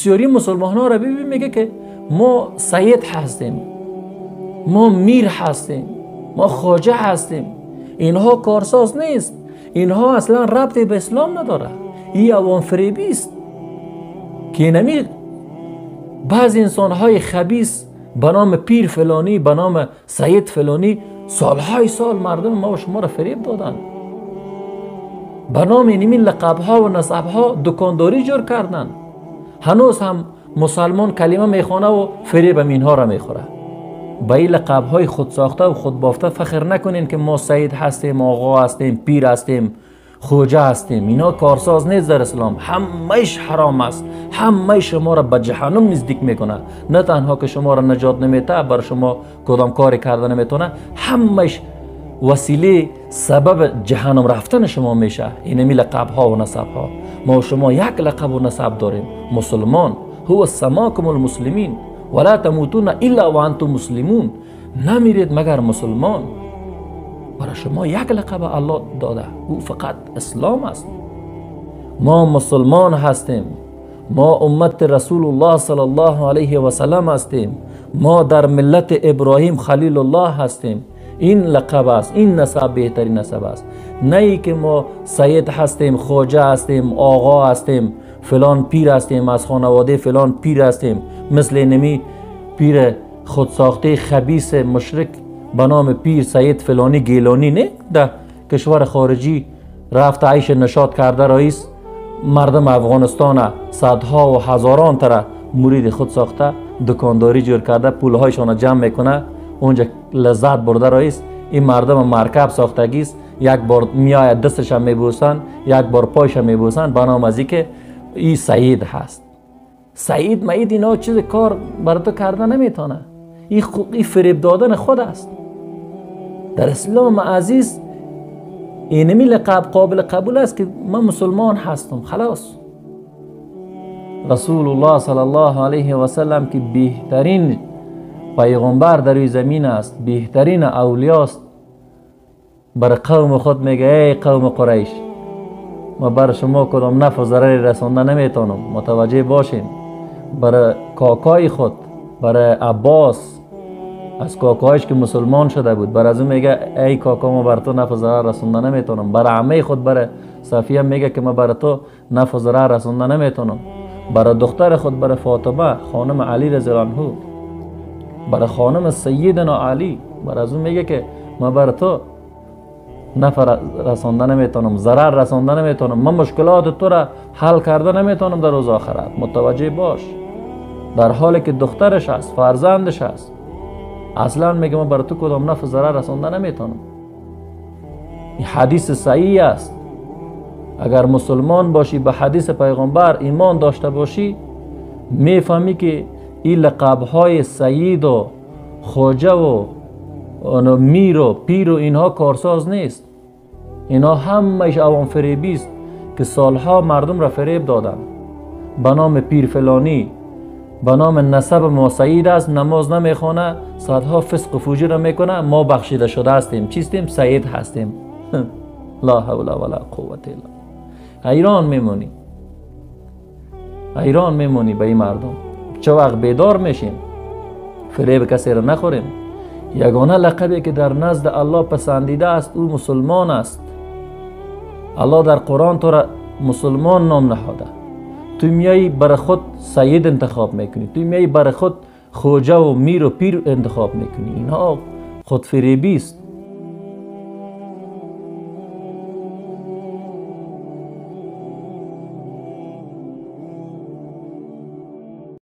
بسیاری مسلمان ها را ببین میگه که ما سید هستیم، ما میر هستیم، ما خواجه هستیم. اینها کارساز نیست، اینها اصلا ربط به اسلام نداره. این عوام فریبی است که نمی بعض انسان های خبیث به نام پیر فلانی، به نام سید فلانی، سالهای سال مردم ما و شما را فریب دادن. به نام اینمی لقب ها و نسب ها دکانداری جور کردن. هنوز هم مسلمان کلمه میخوانه و فریب هم اینها را میخوره. به این لقب های خود ساخته و خود بافته فخر نکنین که ما سید هستیم، آقا هستیم، پیر هستیم، خوجه هستیم. اینا کارساز نیست در اسلام. همهش حرام است، همه شما را به جهنم نزدیک میکنه. نه تنها که شما را نجات نمیته، بر شما کدام کاری کرده نمیتونه، همهش وسیله سبب جهنم رفتن شما میشه. اینمی لقب ها و نسب ها. ما و شما یک لقب و نسب داریم، مسلمان. هو سماکم المسلمین ولا تموتون الا وانتم مسلمون. نمیرید مگر مسلمان. برای شما یک لقب الله داده، او فقط اسلام است. ما مسلمان هستیم، ما امت رسول الله صلی الله علیه و سلم هستیم، ما در ملت ابراهیم خلیل الله هستیم. این لقب است، این نسب بهترین نسب است. نه ای که ما سید هستیم، خواجه هستیم، آقا هستیم، فلان پیر هستیم، از خانواده فلان پیر هستیم. مثل نمی پیر خودساخته خبیث مشرک به نام پیر سید فلانی گیلانی، نه در کشور خارجی رفت عیش نشاط کرده رئیس مردم افغانستان صدها و هزاران تره مرید خود ساخته، دکانداری جور کرده، پولهایشان جمع میکنه، اونجا لذت برده رئیس. این مردم مرکب ساختگی است. یک بار میآید دستش هم میبوسن، یک بار پایش هم میبوسن، به نام از که این سید هست. سید معید اینا چیز کار بر تو کرده نمیتونه. این فریب دادن خود است. در اسلام عزیز اینمی لقب قابل قبول است که من مسلمان هستم، خلاص. رسول الله صلی الله علیه و سلم که بهترین پیغمبر در روی زمین است، بهترین اولیاست، بر قوم خود میگه ای قوم قریش، ما بر شما کدام نفع و ضرری رسانده نمیتونم، متوجه باشین. بر کاکای خود، بر عباس، از کاکایش که مسلمان شده بود، بر از اون میگه ای کاکا، ما بر تو نفع و ضرر رسونده نمیتونم. بر عمه خود، بر صفیه میگه که ما بر تو نفع و ضرر رسونده نمیتونم. بر دختر خود، بر فاطمه خانم علی رضی الله عنه، بر خانم سیدنا علی، بر از اون میگه که ما بر تو نفع رسانده نمیتونم، ضرر رسانده نمیتونم، من مشکلات تو را حل کرده نمیتونم در روز آخرت، متوجه باش. در حالی که دخترش هست، فرزندش هست، اصلا میگه من بر تو کدام نفع ضرر رسانده نمیتونم. این حدیث صحیح است. اگر مسلمان باشی، به حدیث پیغمبر ایمان داشته باشی، میفهمی که این لقب های سید و خواجه و میر و پیر و اینها کارساز نیست. اینها همش عوام فریبی است که سالها مردم را فریب دادن. به نام پیر فلانی، به نام نسب ما سید است، نماز نمیخوانه، صدها فسق و فجور میکنه، ما بخشیده شده هستیم، چیستیم؟ سید هستیم. لا حول ولا قوت الا. حیران میمونی، حیران میمونی به این مردم. چه وقت بیدار میشیم؟ فریب کسی را نخوریم. یگانه لقبی که در نزد الله پسندیده است او مسلمان است. الله در قرآن تو را مسلمان نام نهاده. تو میایی بر خود سید انتخاب میکنی، تو میایی بر خود خوجه و میر و پیر انتخاب میکنی. اینها خودفریبی است.